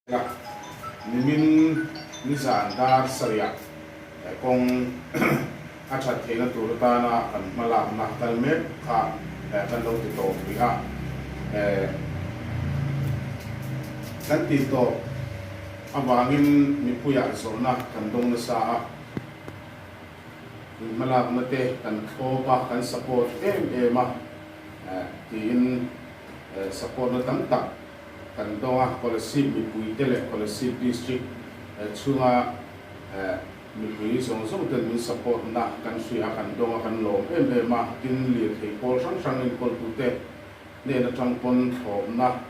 A, nimin nizan dar sarih kawng a that theihna tur atana kan hmalakna kal mek kha kan lo ti tawp rih a. Kan ti tawp avangin mipuiah zawhna kan dawng nasa a, in hmalakna te kan thlawp a, kan support em em a tiin support na tam tak Kan dawng a, Kolasib mipuite leh Kolasib District chhunga mipui zawng zawng ten min support na kan hria a, kan dawng a, kan lawm em em a, tin lirthei pawl hrang hrang enkawltute hnen atang pawn thlawpna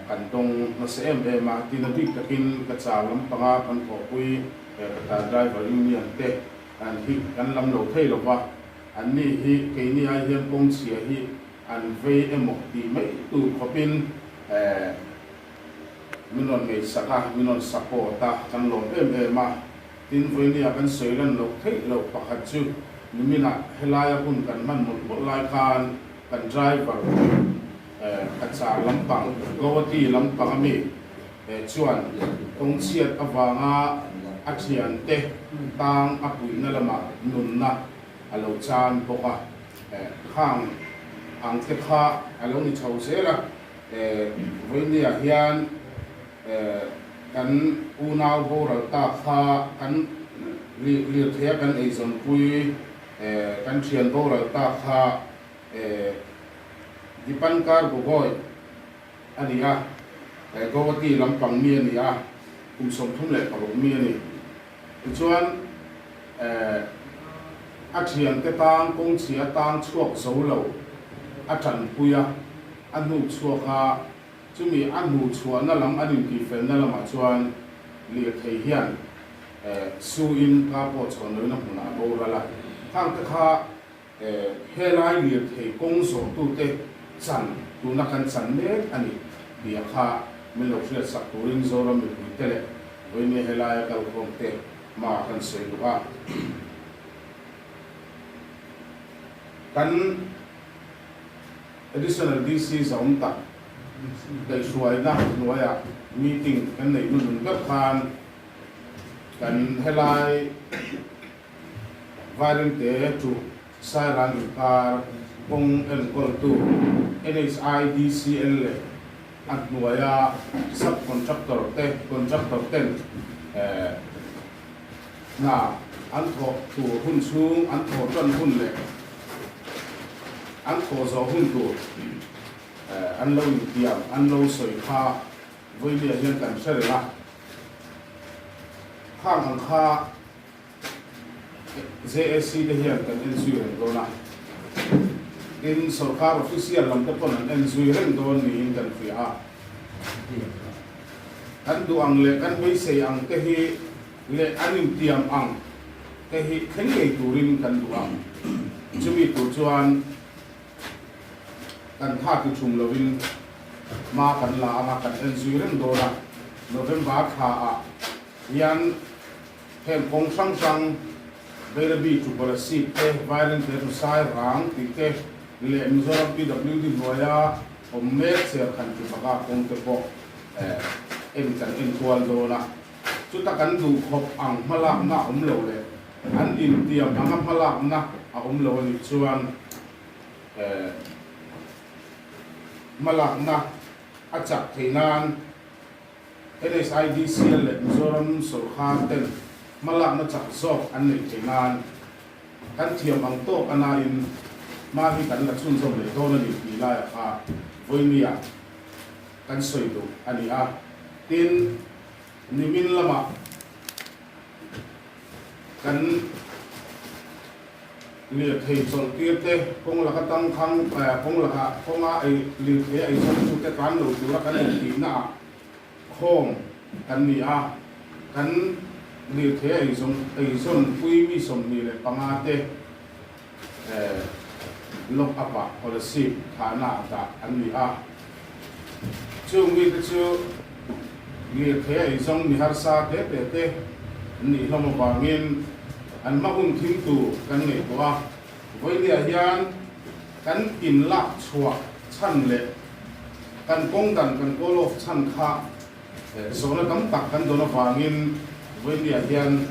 kan dawng nasa em em a, tin a bik takin ka char lampanga kan thawhpui Qatar Driver Union te an hi kan lam lo thei lova, anni hi keini ai hian kawng chhia hi An vei emaw tih mai tur khawpin min rawn ngaihsak a, min rawn support a, kan lawm em em a. Tin, vawinia kan sawi lan loh theih loh pakhat chu niminah helaia hun kan hman mawlh mawlh lai khan kan driver Cachar lampang, Guwahati lampang ami chuan kawngchhiat avanga a thiante tang a puihna lamah nunna a lo chan bawk a. Khang ang te kha a lo ni chho zel a, vawinia hian kan unau boral ta kha kan lirtheia kan eizawnpui kan thian boral ta kha Dipankar Gogoi a ni a, Guwahati lampang mi a ni a, kum 36 mi a ni. Tichuan, a thiante tang kawngchhia tang chhuak zo lo a tanpui a, a hnu chhuak a, chumi a hnu chhuahna lam an intihfelna lamah chuan lirthei hian su-in ka pawh chhawn loin a hmunah a boral a. Khang te kha helai lirthei kawng zawhtute chan tuna kan chan mek a ni tih a kha min lo hriatsak turin Zoram mipuite leh vawinia helaia kalkhawmte hma kan sawi duh a. Kan Additional DC zawm tak kaihhruaina hnuaiah meeting kan neih hnunun ber khan kan helai Vairengte chu Sairang inkar kawng enkawltu NHIDCL leh a hnuaia sub-contractor te contractor ten hna an thawh tur hun chhung an thawh tan hun leh an thawh zawh hun tur an lo intiam an lo sawi kha vawinia hian kan hre reng a. Khang ang kha JAC te hian kan en zui reng dawn a, tin sorkar official lam te pawn an en zui reng dawn niin kan hria a. Kan duh ang leh kan beisei ang te hi leh an intiam ang te hi thleng ngei turin kan duh ang. Chumi tur chuan kan tha ti thum lovin hma kan la ang a, kan en zui reng dawn a. November thla ah hian Heng kawng hrang hrang, Bairabi to Kolasib te, Vairengte to Sairang tih te leh Mizoram PWD hnuaia awm mek Serkhan chu baka kawng te pawh en kan en kual dawn a. Chuta kan duh khawp ang hmalakna a awm lo leh an intiam anga hmalakna a awm lo a nih chuan hmalakna a chak theih nan NSIDCL leh Mizoram sawrkar ten hmalakna chak zawk an neih theih nan kan thiam ang tawk a nain hma hi kan la chhunzawm leh dawn a ni tih laiah kha vawinia kan sawi duh a ni a. Tin, nimin lamah kan lirthei chawlh tir te, kawng laka tangkhang, kawng laka kawnga ei lirthei a eizawn tu te tlan lo tura kan intihna ah khawm kan ni a, kan lirthei a eizawn eizawn pui mi 25 te lock up ah Kolasib thahna ah dah an ni a, chung mite chu lirthei a eizawng mi harsa te te te an nih hlawm avangin an hma hun thim tur kan ngaihtuah a, vawinia hian kan inlak chhuah chhan leh kan kawng dan kan call off chhan kha. Zawhna tam tak kan dawn avangin vawinia hian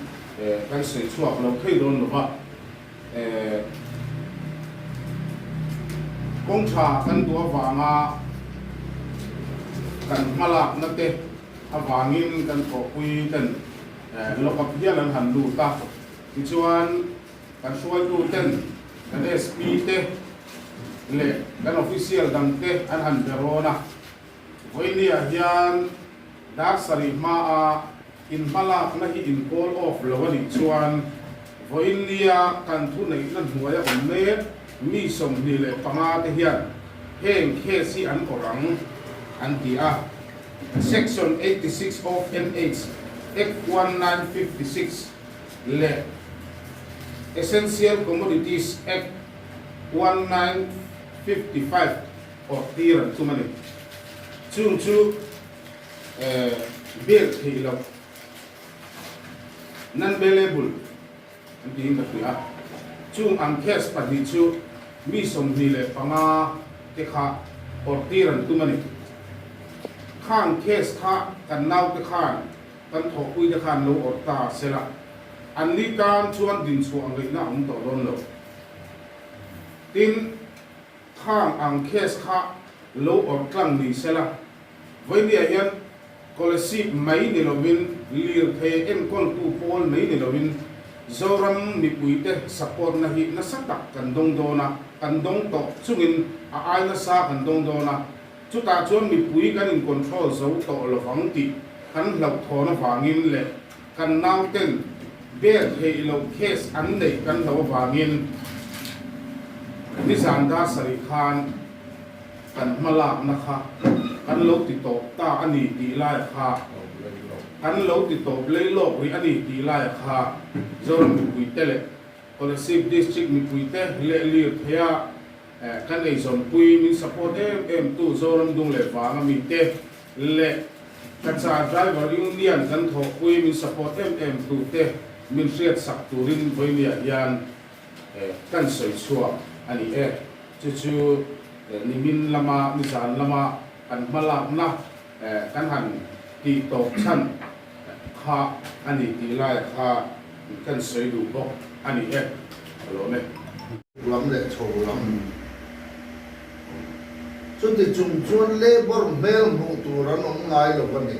kan sawi chhuak lo thei dawn lo va. Kawng tha kan duh avanga kan hmalakna te avangin kan thawhpui ten lawkap hial an han lut a. Tichuan kan hruaitu ten kan SP te leh kan official dang te an han be rawn a. Vawinia hian dar sarih hmaa in hmalakna hi in call off lo a nih chuan vawinia kan thuneihna hnuaia awm mek mi 25 te hian heng case hi an awrh ang an ti a. Section 86 of NH Act 1956 leh Essential Commodities Act 1955 awrh tir an tum a ni. Chung chu bail theih loh, non-bailable, an tiin ka hria. Chung ang case pahnih chu mi 25 te kha awrh tir an tum a ni. Khang case kha kan naute khan, kan thawhpui te khan lo awrh ta sela, anni tan chuan dinchhuah ngaihna a awm tawh dawn lo. Tin, Khang ang case kha lo awrh tlang ni sela, vawinia hian Kolasib mai ni lovin lirthei enkawltu pawl mai ni lovin Zoram mipuite support na hi nasa tak kan dawng dawn a, kan dawng tawh chungin a ai nasa kan dawng dawn a, chutah chuan mipui kan in control zo tawh lovang tih kan hlauhthawn avangin leh Kan nauten bail theih loh case an neih kan lo avangin nizan dar sarih khan kan hmalakna kha kan lo ti tawp ta a ni tih laia kha kan lo ti tawp lei lawk rih a ni tih laia kha Zoram mipuite leh Kolasib District mipuite leh lirtheia kan eizawnpui min support em em tu Zoram dung leh vanga mite leh Kacha Driver Union kan thawhpui min support em em tute min hriat sak turin vawinia hian kan sawi chhuak a ni e. Chu chu nimin lama nizan lama kan hmalakna kan han tih tawp chhan kha a ni tih laia kha kan sawi duh bawk a ni e. Ka lawm e. Lam leh chho lam. Chuti chung chuan labour hmel hmuh tur an awm ngai lo a ni.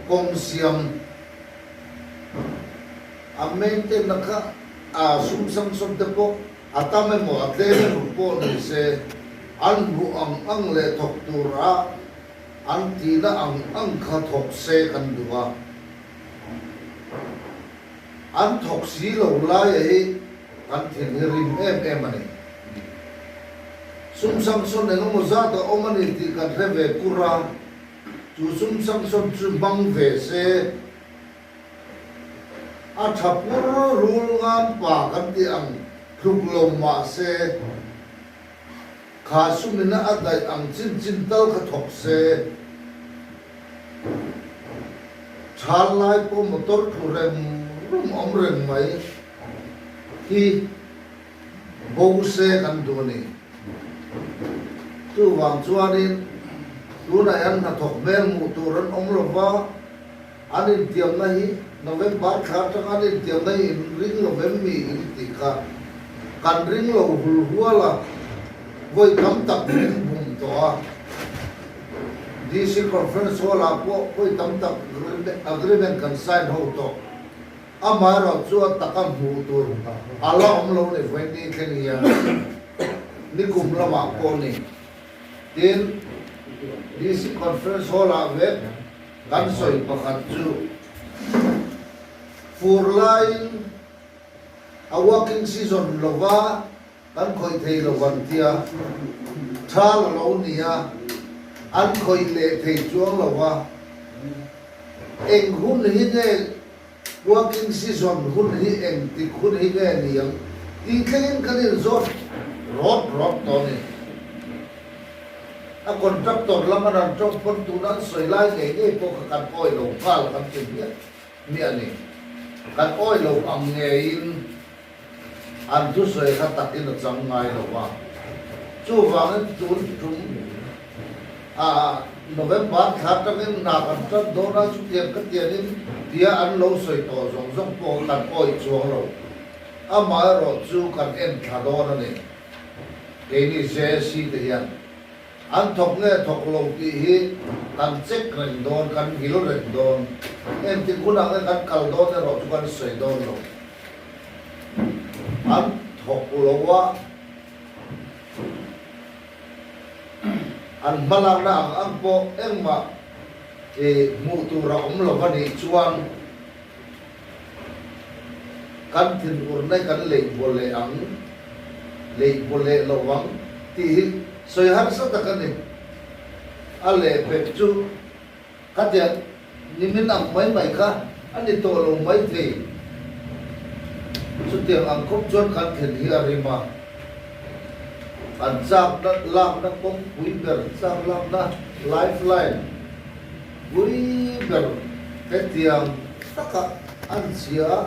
Kawng siam a maintain-na kha a sum sanction te pawh a tam emaw a tlem emaw pawh ni se an hmuh ang ang leh thawk tura an tihna ang ang kha thawk se kan duh a. An thawk si lo laia hi kan thin hi rim em em a ni. Sum sanction eng emaw zat a awm a ni tih kan hre ve kur a, chu sum sanction chu hmang ve se a tha pur rul ngam pa kan tih ang tluk lo mah se kha sumina a daih ang chin chin tal kha thawk se. Thal lai pawh motor tlu rem rum awm reng mai hi bo se kan duh a ni. Chuvang chuanin tunah hian hnathawk hmel hmuh tur an awm lo va, an intiamna hi November thla atanga an intiamna hi in ring lo vem mi in tih kha kan ring lo hul hual a, vawi tam tak min bum tawh a. DC Conference Hall ah pawh vawi tam tak agreement kan sign ho tawh. Amaherawh chu a taka hmuh tur a la awm lo ni vawi ni thleng hian nikum lamah pawh ni. Tin, DC Conference Hall ah vek kan sawi pakhat chu fur laiin a working season lova Kan khawih thei lo an tia, thal a lo ni a, an khawih leh thei chuang lo va. Eng hun hi nge working season hun hi eng tik hun hi nge ni ang tih thlengin kan inzawt rawt rawt tawh a ni. A contractor lama ran tawng pawn tuna an sawi lai ngei ngei pawh kha kan awi lo nghal kan ti hmiah hmiah a ni. Kan awi lo ang ngeiin. An thusawi kha takin a chang ngai lo va, chuvangin tun tum a November thla atangin hna kan tan dawn a, chutiang ka tianin tia an lo sawi tawh zawng zawng pawh kan awih chuang lo. Amaherawh chu kan en thla dawn a ni. Keini JAC te hian an thawk nge thawk lo tih hi kan check reng dawn, kan vil reng dawn. Engtik hunah nge kan kal dawn erawh chu kan sawi dawn lo. An thawk lo a. An hmalakna ang ang pawh engmah hmuh tur a awm lo a nih chuan kan thinurna kan leih baw leh ang, leih baw leh lo ang tih hi sawi harsa tak a ni. A lehpek chu Khatiang nimin ang mai mai kha a ni tawh lo maithei. Chutiang ang khawp chuan kan thlen hi a rim a. Kan chakna lakna kawngpui ber, chak lakna life line pui ber hetiang taka an chhia a,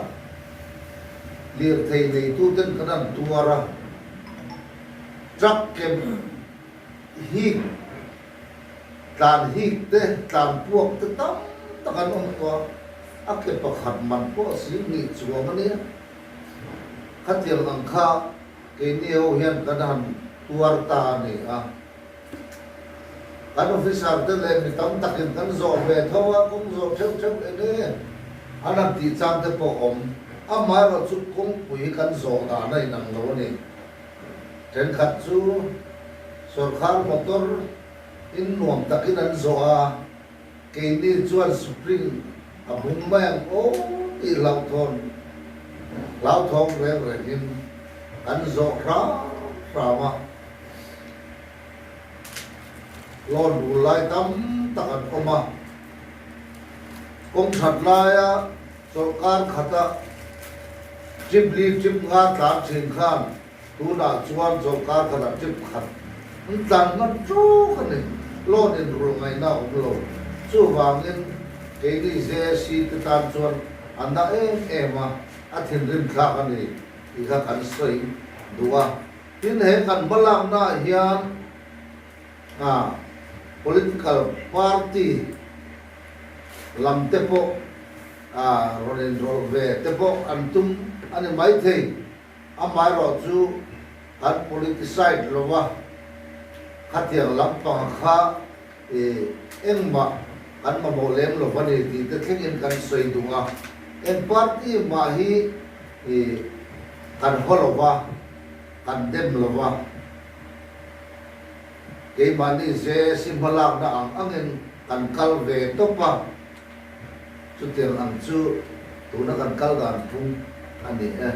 lirthei neituten kan an tuar a. Truck kem hik. Tlan hik te, tlan puak te tam tak an awm tawh a, a ke pakhat man pawh si hnih chuang a nia. Khatiang ang kha keini ho hian kan han tuar ta a ni a. Kan officer te leh mi tam takin kan zawh ve tho a, kawng zawh theuh theuh eng e an han tih chang te pawh awm. Amaherawh chu kawngpui kan zawh dan a inang lo a ni. Thenkhat chu sawrkar motor in nuam takin an zawh a, keini chuan spring a bung mai ang aw tih hlauhthawn hlauthawng reng rengin kan zawh hram hram a. Loan rul lai tam tak an awm a, kawng that laia Chawlhkar khata trip li trip nga tlan thin khan tunah chuan chawlhkar khatah trip khat an tlan hman ṭuk a ni. Loan inrulh ngaihna a awm lo. Chuvangin keini JAC te tan chuan a na em em a, a thinrim thlak a ni tih kha kan sawi duh a. Tin, he kan hmalaknaah hian political party lam te pawh rawn inrawlh ve te pawh an tum a ni maithei. Amaherawh chu kan politicide lo a, khatiang lampang kha engmah kan mamawh lem lo a ni tih te thlengin kan sawi duh a. Eng party mah hi kan haw lo va, kan dem lo va. Keimahni JAC hmalakna ang angin kan kal ve tawp a, chutiang ang chu tuna kan kal dan phung a ni e.